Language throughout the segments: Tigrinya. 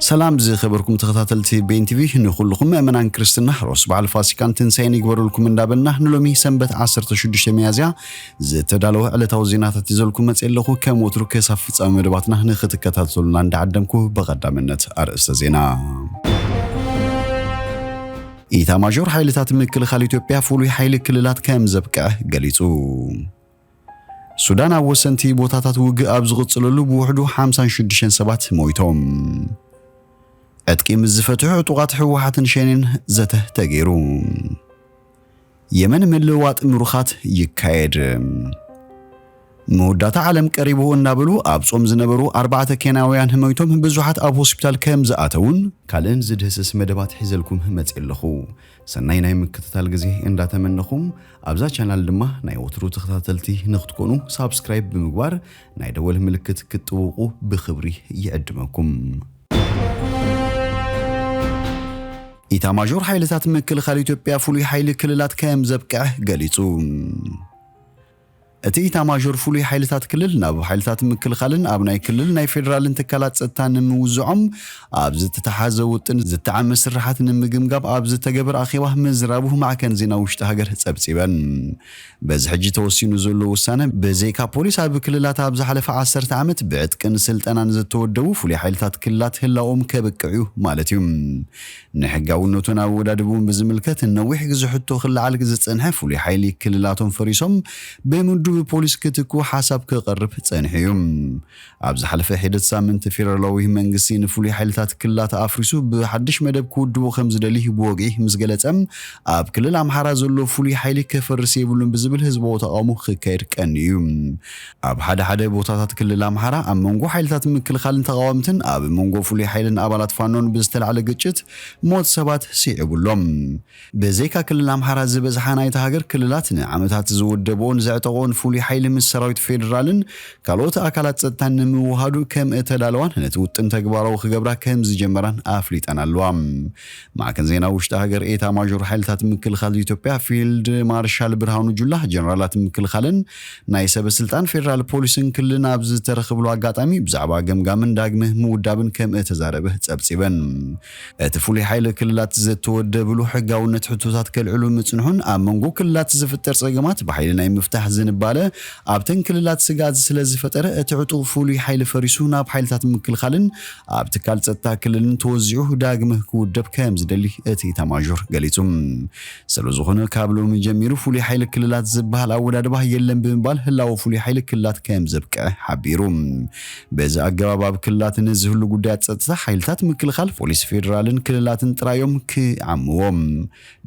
ሰላም ዝኸበርኩም ተኸታተልቲ ቤን ቲቪ፣ ንኹልኹም ምእመናን ክርስትና ሮስ በዓል ፋሲካን ትንሳኤን ይግበረልኩም እንዳበልና፣ ንሎሚ ሰንበት ዓሰርተ ሽዱሽተ ሚያዝያ ዝተዳለወ ዕለታዊ ዜናታት ይዘልኩም መጽእ ኣለኹ። ከም ወትሩ ክሳብ ፍጻሜ መደባትና ንኽትከታተሉና እንዳዓደምኩ፣ ብቐዳምነት ኣርእስተ ዜና። ኢታማዦር ሓይልታት ምክልኻል ኢትዮጵያ ፍሉይ ሓይሊ ክልላት ከም ዘብቅዐ ገሊጹ። ሱዳን ኣብ ወሰንቲ ቦታታት ውግእ ኣብ ዝቕጽለሉ ብውሕዱ ሓምሳን ሽዱሽተን ሰባት ሞይቶም። ዕጥቂ ምስ ዝፈትሑ ዕጡቓት ህወሓትን ሸኔን ዘተ ተገይሩ። የመን ምልውዋጥ ምሩኻት ይካየድ። መወዳእታ ዓለም ቀሪቡ እናበሉ ኣብ ጾም ዝነበሩ ኣርባዕተ ኬንያውያን ሞይቶም፣ ብዙሓት ኣብ ሆስፒታል ከም ዝኣተውን ካልእን ዝድህስስ መደባት ሒዘልኩም መጽእ ኣለኹ። ሰናይ ናይ ምክትታል ግዜ እንዳተመነኹም፣ ኣብዛ ቻናል ድማ ናይ ወትሩ ተኸታተልቲ ንክትኮኑ ሳብስክራይብ ብምግባር ናይ ደወል ምልክት ክትጥውቑ ብኽብሪ ይዕድመኩም። ኢታማዦር ሓይልታት ምክልኻል ኢትዮጵያ ፍሉይ ሓይሊ ክልላት ከም ዘብቅዐ ገሊጹ። እቲ ኢታማዦር ፍሉይ ሓይልታት ክልል ናብ ሓይልታት ምክልኻልን ኣብ ናይ ክልል ናይ ፌዴራልን ትካላት ጸጥታ ንምውዝዖም ኣብ ዝተተሓዘ ውጥን ዝጠዓመ ስርሓት ንምግምጋብ ኣብ ዝተገበረ ኣኼባ ምዝራቡ ማዕከን ዜና ውሽጢ ሃገር ጸብጺበን። በዚ ሕጂ ተወሲኑ ዘሎ ውሳነ፣ ብዘይካ ፖሊስ ኣብ ክልላት ኣብ ዝሓለፈ ዓሰርተ ዓመት ብዕጥቅን ስልጠናን ዝተወደቡ ፍሉይ ሓይልታት ክልላት ህላዎም ከብቅዕ እዩ ማለት እዩ። ንሕጋውነቱን ኣወዳድብኡን ብዝምልከት ነዊሕ ግዜ ሕቶ ክለዓል ዝጸንሐ ፍሉይ ሓይሊ ክልላቶም ፈሪሶም ብምዱብ ፖሊስ ክትክኡ ሓሳብ ክቐርብ ጸኒሑ እዩ። ኣብ ዝሓለፈ ሒደት ሳምንት ፌደራላዊ መንግስቲ ንፍሉይ ሓይልታት ክልላት ኣፍሪሱ ብሓድሽ መደብ ክውድቡ ከም ዝደሊ ብወግዒ ምስ ገለጸ፣ ኣብ ክልል ኣምሓራ ዘሎ ፍሉይ ሓይሊ ክፈርስ የብሉን ብዝብል ህዝባዊ ተቓውሞ ክካየድ ቀንዩ እዩ። ኣብ ሓደ ሓደ ቦታታት ክልል ኣምሓራ ኣብ መንጎ ሓይልታት ምክልኻልን ተቓወምትን፣ ኣብ መንጎ ፍሉይ ሓይልን ኣባላት ፋኖን ብዝተላዕለ ግጭት ሞት ሰባት ስዒቡ ኣሎ። ብዘይካ ክልል ኣምሓራ ዝበዝሓ ናይታ ሃገር ክልላት ንዓመታት ዝወደብኦን ዘዕጠቕኦን ፍሉይ ሓይሊ ምስ ሰራዊት ፌዴራልን ካልኦት ኣካላት ጸጥታን ንምውሃዱ ከም እተዳለዋን ነቲ ውጥን ተግባራዊ ክገብራ ከም ዝጀመራን ኣፍሊጠን ኣለዋ። ማዕከን ዜና ውሽጢ ሃገር ኤታ ማዦር ሓይልታት ምክልኻል ኢትዮጵያ ፊልድ ማርሻል ብርሃኑ ጁላ፣ ጀነራላት ምክልኻልን ናይ ሰበ ስልጣን ፌዴራል ፖሊስን ክልልን ኣብ ዝተረኽብሉ ኣጋጣሚ ብዛዕባ ገምጋምን ዳግመ ምውዳብን ከም እተዛረበ ጸብጺበን። እቲ ፍሉይ ሓይሊ ክልላት ዘተወደብሉ ሕጋውነት ሕቶታት ከልዕሉ ምጽንሑን ኣብ መንጎ ክልላት ዝፍጠር ጸገማት ብሓይሊ ናይ ምፍታሕ ዝንባለ ኣብተን ክልላት ስግኣት ስለ ዝፈጠረ፣ እቲ ዕጡቕ ፍሉይ ሓይሊ ፈሪሱ ናብ ሓይልታት ምክልኻልን ኣብ ትካል ጸጥታ ክልልን ተወዚዑ ዳግመ ክውደብ ከም ዝደሊ እቲ ኢታማዦር ገሊጹ። ስለ ዝኾነ፣ ካብ ሎሚ ጀሚሩ ፍሉይ ሓይሊ ክልላት ዝበሃል ኣወዳድባ የለን ብምባል ህላወ ፍሉይ ሓይሊ ክልላት ከም ዘብቅዐ ሓቢሩ። በዚ ኣገባብ ኣብ ክልላት ንዝህሉ ጉዳያት ጸጥታ ሓይልታት ምክልኻል ፖሊስ ፌዴራልን ክልላትን ጥራዮም ክዓምዎም።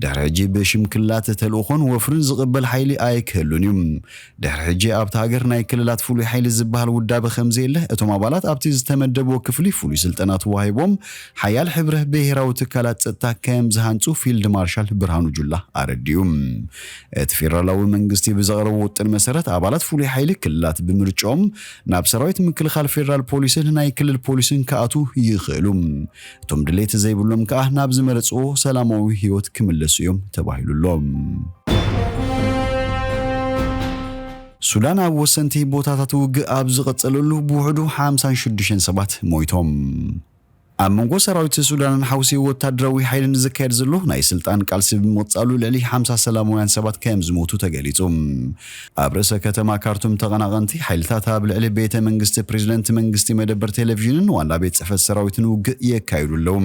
ድሕሪ ሕጂ ብሽም ክልላት ተልእኾን ወፍርን ዝቕበል ሓይሊ ኣይክህሉን እዩ። ድሕሪ ሕጂ ኣብታ ሃገር ናይ ክልላት ፍሉይ ሓይሊ ዝበሃል ውዳበ ከም ዘየለ እቶም ኣባላት ኣብቲ ዝተመደብዎ ክፍሊ ፍሉይ ስልጠና ተዋሂቦም ሓያል ሕብረ ብሄራዊ ትካላት ጸጥታ ከም ዝሃንጹ ፊልድ ማርሻል ብርሃኑ ጁላ ኣረዲኡ። እቲ ፌዴራላዊ መንግስቲ ብዘቕረቦ ውጥን መሰረት ኣባላት ፍሉይ ሓይሊ ክልላት ብምርጫኦም ናብ ሰራዊት ምክልኻል ፌዴራል ፖሊስን ናይ ክልል ፖሊስን ክኣትዉ ይኽእሉ። እቶም ድሌት ዘይብሎም ከኣ ናብ ዝመረጽዎ ሰላማዊ ህይወት ክምለሱ እዮም ተባሂሉ ኣሎ። ሱዳን ኣብ ወሰንቲ ቦታታት ውግእ ኣብ ዝቐጸለሉ ብውሕዱ ሓምሳን ሽዱሽተን ሰባት ሞይቶም። ኣብ መንጎ ሰራዊት ሱዳንን ሓውሲ ወታደራዊ ሓይልን ዝካየድ ዘሎ ናይ ስልጣን ቃልሲ ብምቕጻሉ ልዕሊ ሓምሳ ሰላማውያን ሰባት ከም ዝሞቱ ተገሊጹ። ኣብ ርእሰ ከተማ ካርቱም ተቐናቐንቲ ሓይልታት ኣብ ልዕሊ ቤተ መንግስቲ ፕሬዝደንት መንግስቲ መደበር ቴሌቪዥንን ዋና ቤት ጽሕፈት ሰራዊትን ውግእ የካይዱ ኣለዉ።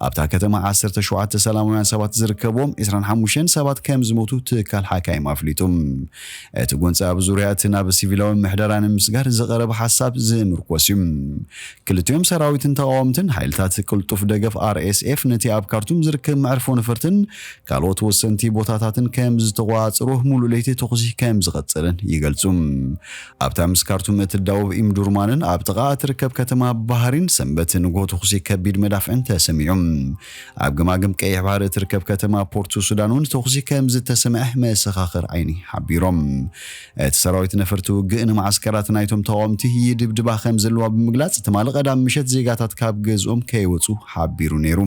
ኣብታ ከተማ ዓሰርተ ሸውዓተ ሰላማውያን ሰባት ዝርከብዎም ዒስራን ሓሙሽተን ሰባት ከም ዝሞቱ ትካል ሓካይም ኣፍሊጡ። እቲ ጎንፂ ኣብ ዙርያ እቲ ናብ ሲቪላዊ ምሕደራ ንምስጋር ዝቐረበ ሓሳብ ዝምርኮስ እዩ። ክልቲኦም ሰራዊትን ተቓወምትን ሓይልታት ቅልጡፍ ደገፍ ኣር ኤስ ኤፍ ነቲ ኣብ ካርቱም ዝርከብ መዕርፎ ነፈርትን ካልኦት ወሰንቲ ቦታታትን ከም ዝተቆጻጸሩ፣ ሙሉእ ለይቲ ተኹሲ ከም ዝቐጸለን ይገልጹ። ኣብታ ምስ ካርቱም እትዳወብ ኢምዱርማንን ኣብ ጥቓ እትርከብ ከተማ ባህሪን ሰንበት ንግሆ ተኹሲ ከቢድ መዳፍዕን ተሰሚዑ። ኣብ ገማግም ቀይሕ ባሕሪ እትርከብ ከተማ ፖርቱ ሱዳን እውን ተኹሲ ከም ዝተሰምዐ መሰኻኽር ዓይኒ ሓቢሮም። እቲ ሰራዊት ነፈርቲ ውግእ ንማዓስከራት ናይቶም ተቓወምቲ ይድብድባ ከም ዘለዋ ብምግላጽ፣ ትማሊ ቀዳም ምሸት ዜጋታት ካብ ገዝኦም ከይወጹ ሓቢሩ ነይሩ።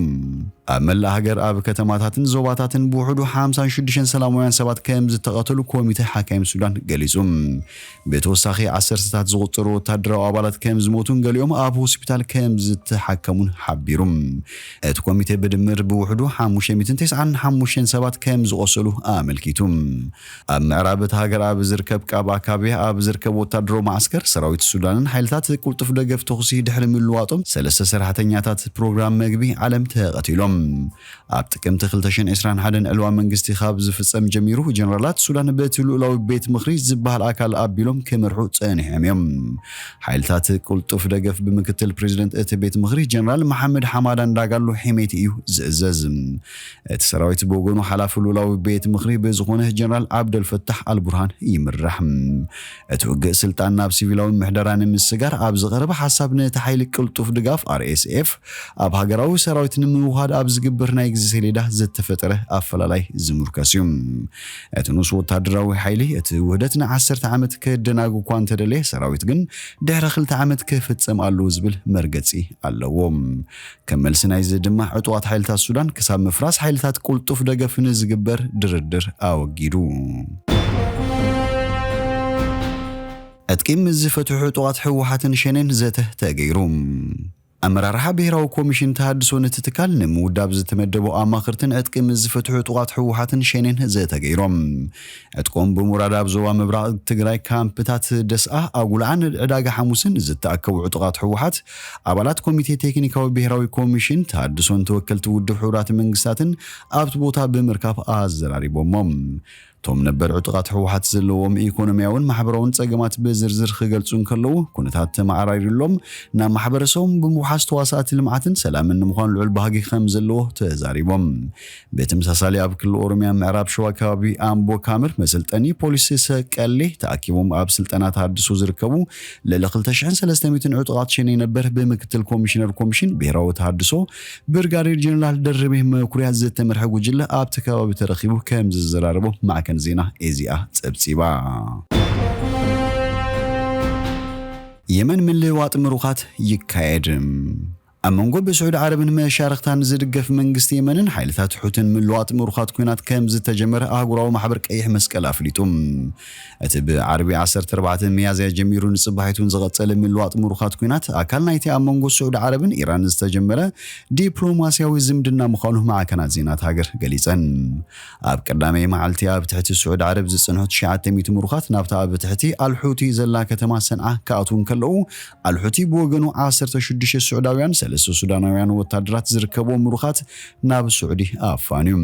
ኣብ መላእ ሃገር ኣብ ከተማታትን ዞባታትን ብውሕዱ ሓምሳን ሽዱሽተን ሰላማውያን ሰባት ከም ዝተቐተሉ ኮሚተ ሓካይም ሱዳን ገሊጹ። ብተወሳኺ ዓሰርተታት ዝቑጸሩ ወታደራዊ ኣባላት ከም ዝሞቱን ገሊኦም ኣብ ሆስፒታል ከም ዝተሓከሙን ሓቢሩ። እቲ ኮሚተ ብድምር ብውሕዱ ሓሙሽተ ሚእትን ተስዓን ሓሙሽተን ሰባት ከም ዝቖሰሉ ኣመልኪቱ። ኣብ ምዕራብ እቲ ሃገር ኣብ ዝርከብ ቃብ ኣካቢያ ኣብ ዝርከብ ወታደራዊ ማዕስከር ሰራዊት ሱዳንን ሓይልታት ቅልጡፍ ደገፍ ተኹሲ ድሕሪ ምልዋጦም ሰለስተ ሰራሕተኛታት ፕሮግራም መግቢ ዓለም ተቐቲሎም። ኣብ ጥቅምቲ ክልተ ሽሕን ዕስራን ሓደን ዕልዋ መንግስቲ ካብ ዝፍጸም ጀሚሩ ጀነራላት ሱዳን በቲ ልኡላዊ ቤት ምኽሪ ዝበሃል ኣካል ኣቢሎም ክመርሑ ጸኒሖም እዮም። ሓይልታት ቅልጡፍ ደገፍ ብምክትል ፕሬዚደንት እቲ ቤት ምኽሪ ጀነራል መሓመድ ሓማዳን ዳጋሎ ሒሜቲ እዩ ዝእዘዝ። እቲ ሰራዊት ብወገኑ ሓላፊ ልኡላዊ ቤት ምኽሪ ብዝኾነ ጀነራል ዓብደልፈታሕ ኣልቡርሃን ይምራሕ። እቲ ውግእ ስልጣን ናብ ሲቪላዊ ምሕደራ ንምስጋር ኣብ ዝቐረበ ሓሳብ ነቲ ሓይሊ ቅልጡፍ ድጋፍ ኣር ኤስ ኤፍ ኣብ ሃገራዊ ሰራዊት ንምውሃድ ኣብ ዝግበር ናይ ግዜ ሰሌዳ ዝተፈጠረ ኣፈላላይ ዝምርኮስ እዩ። እቲ ንኡስ ወታደራዊ ሓይሊ እቲ ውህደት ንዓሰርተ ዓመት ከደናጉ እኳ እንተደለየ ሰራዊት ግን ድሕሪ ክልተ ዓመት ክፍጸም ኣለዎ ዝብል መርገጺ ኣለዎ። ከም መልሲ ናይዚ ድማ ዕጡቓት ሓይልታት ሱዳን ክሳብ ምፍራስ ሓይልታት ቅልጡፍ ደገፍ ንዝግበር ድርድር ኣወጊዱ። ዕጥቂ ምስ ዝፈትሑ ዕጡቓት ህወሓትን ሸኔን ዘተ ተገይሩ። ኣመራርሓ ብሄራዊ ኮሚሽን ተሃድሶ ነቲ ትካል ንምውዳብ ዝተመደቡ ኣማኽርትን ዕጥቂ ምስ ዝፈትሑ ዕጡቓት ህወሓትን ሸኔን ዘተ ገይሮም። ዕጥቆም ብምውራድ ኣብ ዞባ ምብራቕ ትግራይ ካምፕታት ደስኣ፣ ኣጉልዓን ዕዳጋ ሓሙስን ዝተኣከቡ ዕጡቓት ህወሓት ኣባላት ኮሚቴ ቴክኒካዊ ብሄራዊ ኮሚሽን ተሃድሶን ተወከልቲ ውድብ ሕቡራት መንግስታትን ኣብቲ ቦታ ብምርካብ ኣዘራሪቦሞም። እቶም ነበር ዕጡቓት ህወሓት ዘለዎም ኢኮኖሚያውን ማሕበራውን ጸገማት ብዝርዝር ክገልጹ እንከለዉ፣ ኩነታት ተመዓራሪሎም ናብ ማሕበረሰቦም ብምውሓስ ተዋሳእቲ ልምዓትን ሰላምን ንምዃን ልዑል ባህጊ ከም ዘለዎ ተዛሪቦም። ብተመሳሳሊ ኣብ ክልል ኦሮሚያ ምዕራብ ሸዋ ከባቢ ኣምቦ ካምር መሰልጠኒ ፖሊስ ሰቀሌ ተኣኪቦም ኣብ ስልጠና ተሃድሶ ዝርከቡ ልዕሊ ክልተ ሽሕን ሰለስተ ሚእትን ዕጡቓት ሸኔ ነበር ብምክትል ኮሚሽነር ኮሚሽን ብሄራዊ ተሃድሶ ብርጋዴር ጀነራል ደርቤ መኩርያ ዝተመርሐ ጉጅለ ኣብቲ ከባቢ ተረኺቡ ከም ዝዘራረቦ ማዕከን ዜና ኤዚኣ ጸብጺባ። የመን ምልዋጥ ምሩኻት ይካየድ። ኣብ መንጎ ብስዑዲ ዓረብን መሻርኽታን ዝድገፍ መንግስቲ የመንን ሓይልታት ሑትን ምልዋጥ ምሩኻት ኲናት ከም ዝተጀመረ ኣህጉራዊ ማሕበር ቀይሕ መስቀል ኣፍሊጡ። እቲ ብዓርቢ ዓሰርተ ኣርባዕተ ሚያዝያ ጀሚሩ ንጽባሒቱን ዝቐጸለ ምልዋጥ ምሩኻት ኲናት ኣካል ናይቲ ኣብ መንጎ ስዑዲ ዓረብን ኢራን ዝተጀመረ ዲፕሎማስያዊ ዝምድና ምዃኑ ማዕከናት ዜናት ሃገር ገሊጸን። ኣብ ቀዳማይ መዓልቲ ኣብ ትሕቲ ስዑዲ ዓረብ ዝጸንሑ ትሽዓተ ሚእቲ ምሩኻት ናብታ ኣብ ትሕቲ ኣልሑቲ ዘላ ከተማ ሰንዓ ክኣትዉ እንከለዉ፣ ኣልሑቲ ብወገኑ ዓሰርተ ሽዱሽተ ስዑዳውያን፣ ሰለስተ ሱዳናውያን ወታደራት ዝርከብዎም ምሩኻት ናብ ስዑዲ ኣፋንዩ።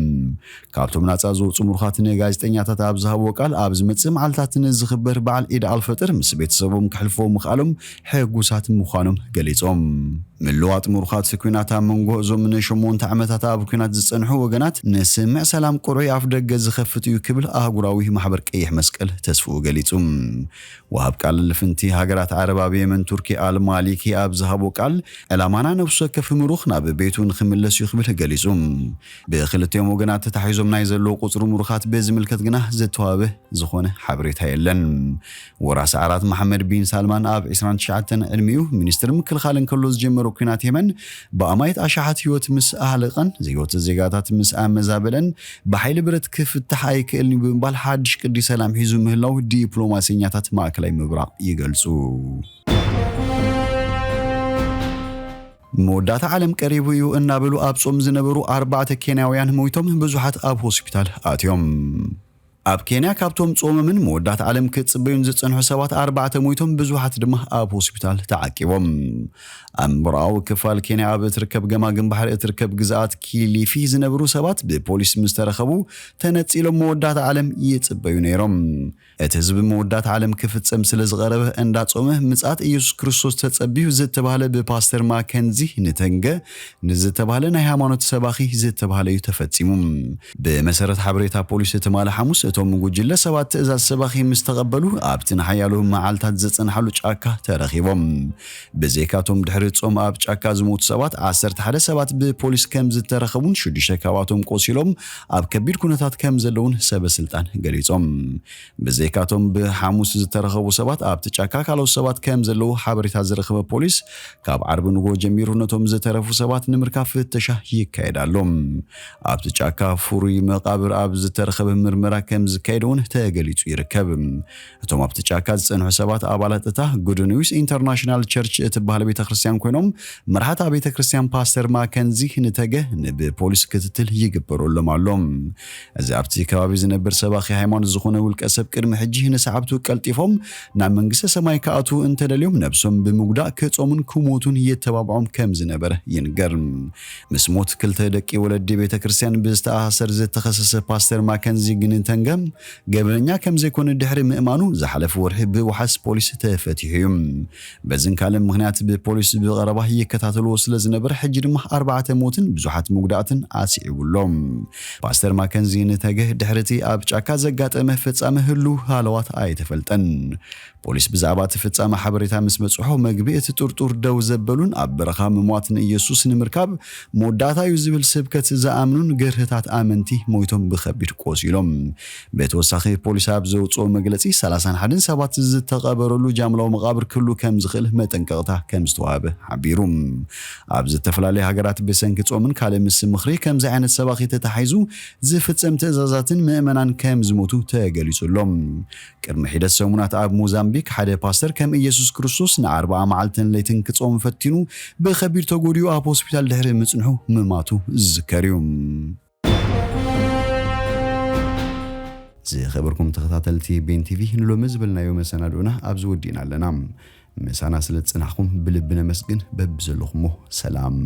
ካብቶም ናጻ ዝወጹ ምሩኻት ንጋዜጠኛታት ኣብ ዝሃብዎ ቃል፣ ኣብ ዝመጽእ መዓልታት ንዝኽበር በዓል ዒድ ኣልፈጥር ምስ ቤተሰቦም ከሕልፍዎ ምኽኣሎም ሕጉሳት ምዃኖም ገሊጾም። ምልዋጥ ምሩኻት ኲናት ኣብ መንጎ እዞም ንሸሞንተ ዓመታት ኣብ ኲናት ዝጸንሑ ወገናት ንስምምዕ ሰላም ቁሩይ ኣፍ ደገ ዝኸፍት እዩ ክብል ኣህጉራዊ ማሕበር ቀይሕ መስቀል ተስፍኡ ገሊጹ። ወሃብ ቃል ልፍንቲ ሃገራት ዓረብ ኣብ የመን ቱርኪ ኣል ማሊኪ ኣብ ዝሃቦ ቃል፣ ዕላማና ነፍሲ ወከፍ ምሩኽ ናብ ቤቱ ንኽምለስ እዩ ክብል ገሊጹ። ብክልቲኦም ወገናት ተታሒዞም ናይ ዘለዉ ቁጽሪ ምሩኻት ብዝምልከት ግና ዝተዋበ ዝኾነ ሓበሬታ የለን። ወራሲ ዓራት መሓመድ ቢን ሳልማን ኣብ ዕስራን ትሽዓተን ዕድሚኡ ሚኒስትሪ ምክልኻል እንከሎ ዝጀመሮ ኲናት የመን ብኣማኢት ኣሽሓት ህይወት ምስ ኣህለቐን ህይወት ዜጋታት ምስ ኣመዛበለን ብሓይሊ ብረት ክፍታሕ ኣይክእልን እዩ ብምባል ሓድሽ ቅዲ ሰላም ሒዙ ምህላው ዲፕሎማሰኛታት ማእከላይ ምብራቕ ይገልጹ። መወዳእታ ዓለም ቀሪቡ እዩ እናበሉ ኣብ ጾም ዝነበሩ ኣርባዕተ ኬንያውያን ሞይቶም ብዙሓት ኣብ ሆስፒታል ኣትዮም። ኣብ ኬንያ ካብቶም ጾሞምን መወዳእታ ዓለም ክጽበዩን ዝጸንሑ ሰባት ኣርባዕተ ሞይቶም ብዙሓት ድማ ኣብ ሆስፒታል ተዓቂቦም። ኣብ ምብራቓዊ ክፋል ኬንያ ኣብ እትርከብ ገማግም ባሕሪ እትርከብ ግዝኣት ኪሊፊ ዝነበሩ ሰባት ብፖሊስ ምስ ተረኸቡ ተነጺሎም መወዳእታ ዓለም ይጽበዩ ነይሮም። እቲ ህዝቢ መወዳእታ ዓለም ክፍጸም ስለ ዝቐረበ እንዳ ጾመ ምጽኣት ኢየሱስ ክርስቶስ ተጸብዩ ዝተባህለ ብፓስተር ማከንዚ ንተንገ ንዝተባህለ ናይ ሃይማኖት ሰባኺ ዝተባህለ እዩ ተፈጺሙ። ብመሰረት ሓበሬታ ፖሊስ ትማሊ ሓሙስ እቶም ጉጅለ ሰባት ትእዛዝ ሰባኺ ምስ ተቐበሉ ኣብቲ ንሓያሎ መዓልታት ዘጸንሓሉ ጫካ ተረኺቦም። ብዘይካቶም ድሕሪ ጾም ኣብ ጫካ ዝሞቱ ሰባት ዓሰርተ ሓደ ሰባት ብፖሊስ ከም ዝተረኸቡን ሽዱሽተ ካብኣቶም ቆሲሎም ኣብ ከቢድ ኩነታት ከም ዘለውን ሰበ ስልጣን ገሊጾም። ብዘይካቶም ብሓሙስ ዝተረኸቡ ሰባት ኣብቲ ጫካ ካልኦት ሰባት ከም ዘለዉ ሓበሬታ ዝረኸበ ፖሊስ ካብ ዓርቢ ንጎ ጀሚሩ ነቶም ዝተረፉ ሰባት ንምርካብ ፍተሻ ይካየድ ኣሎ። ኣብቲ ጫካ ፍሩይ መቓብር ኣብ ዝተረኸበ ምርመራ ከም ዝካየድ እውን ተገሊጹ ይርከብ። እቶም ኣብቲ ጫካ ዝጸንሑ ሰባት ኣባላት እታ ጉድ ኒውስ ኢንተርናሽናል ቸርች እትበሃል ቤተ ክርስቲያን ኮይኖም መርሓት ቤተ ክርስቲያን ፓስተር ማከንዚ ንተገ ንብፖሊስ ክትትል ይግበረሎም ኣሎ። እዚ ኣብቲ ከባቢ ዝነብር ሰባኺ ሃይማኖት ዝኾነ ውልቀ ሰብ ቅድሚ ሕጂ ንሰዓብቱ ቀልጢፎም ናብ መንግስተ ሰማይ ክኣትዉ እንተደልዮም ነብሶም ብምጉዳእ ክጾሙን ክሞቱን የተባብዖም ከም ዝነበረ ይንገር። ምስ ሞት ክልተ ደቂ ወለዲ ቤተ ክርስቲያን ብዝተኣሳሰር ዝተኸሰሰ ፓስተር ማከንዚ ግንተንገ ገበነኛ ከም ዘይኮነ ድሕሪ ምእማኑ ዝሓለፈ ወርሒ ብውሓስ ፖሊስ ተፈቲሑ እዩ። በዝን ካልእ ምኽንያት ብፖሊስ ብቐረባ ይከታተልዎ ስለ ዝነበረ ሕጂ ድማ ኣርባዕተ ሞትን ብዙሓት መጉዳእትን ኣስዒቡ ኣሎ። ፓስተር ማከንዚ ንተገ ድሕሪ እቲ ኣብ ጫካ ዘጋጠመ ፍጻመ ህሉ ሃለዋት ኣይተፈልጠን። ፖሊስ ብዛዕባ እቲ ፍጻመ ሓበሬታ ምስ በጽሖ መግቢ እቲ ጥርጡር ደው ዘበሉን ኣብ በረኻ ምሟት ንኢየሱስ ንምርካብ መወዳእታ እዩ ዝብል ስብከት ዝኣምኑን ገርህታት ኣመንቲ ሞይቶም ብኸቢድ ቆሲሎም። ብተወሳኺ ፖሊስ ኣብ ዘውፅኦ መግለፂ ሰላሳን ሓደን ሰባት ዝተቐበረሉ ጃምላዊ መቓብር ክህሉ ከም ዝኽእል መጠንቀቕታ ከም ዝተዋህበ ሓቢሩ። ኣብ ዝተፈላለዩ ሃገራት ብሰንኪ ጾምን ካልእ ምስ ምኽሪ ከምዚ ዓይነት ሰባኺ ተታሒዙ ዝፍጸም ትእዛዛትን ምእመናን ከም ዝሞቱ ተገሊጹ ኣሎ። ቅድሚ ሒደት ሰሙናት ኣብ ሞዛምቢክ ሓደ ፓስተር ከም ኢየሱስ ክርስቶስ ንኣርብዓ መዓልትን ለይትን ክጾም ፈቲኑ ብኸቢድ ተጎዲኡ ኣብ ሆስፒታል ድሕሪ ምጽንሑ ምማቱ ዝዝከር እዩ። ዝኸበርኩም ተኸታተልቲ ቤን ቲቪ ንሎሚ ዝበልናዮ መሰናድኦና ኣብዚ ወዲእና ኣለና። ምሳና ስለ ዝጸናሕኩም ብልቢ ነመስግን። በብዘለኹሞ ሰላም።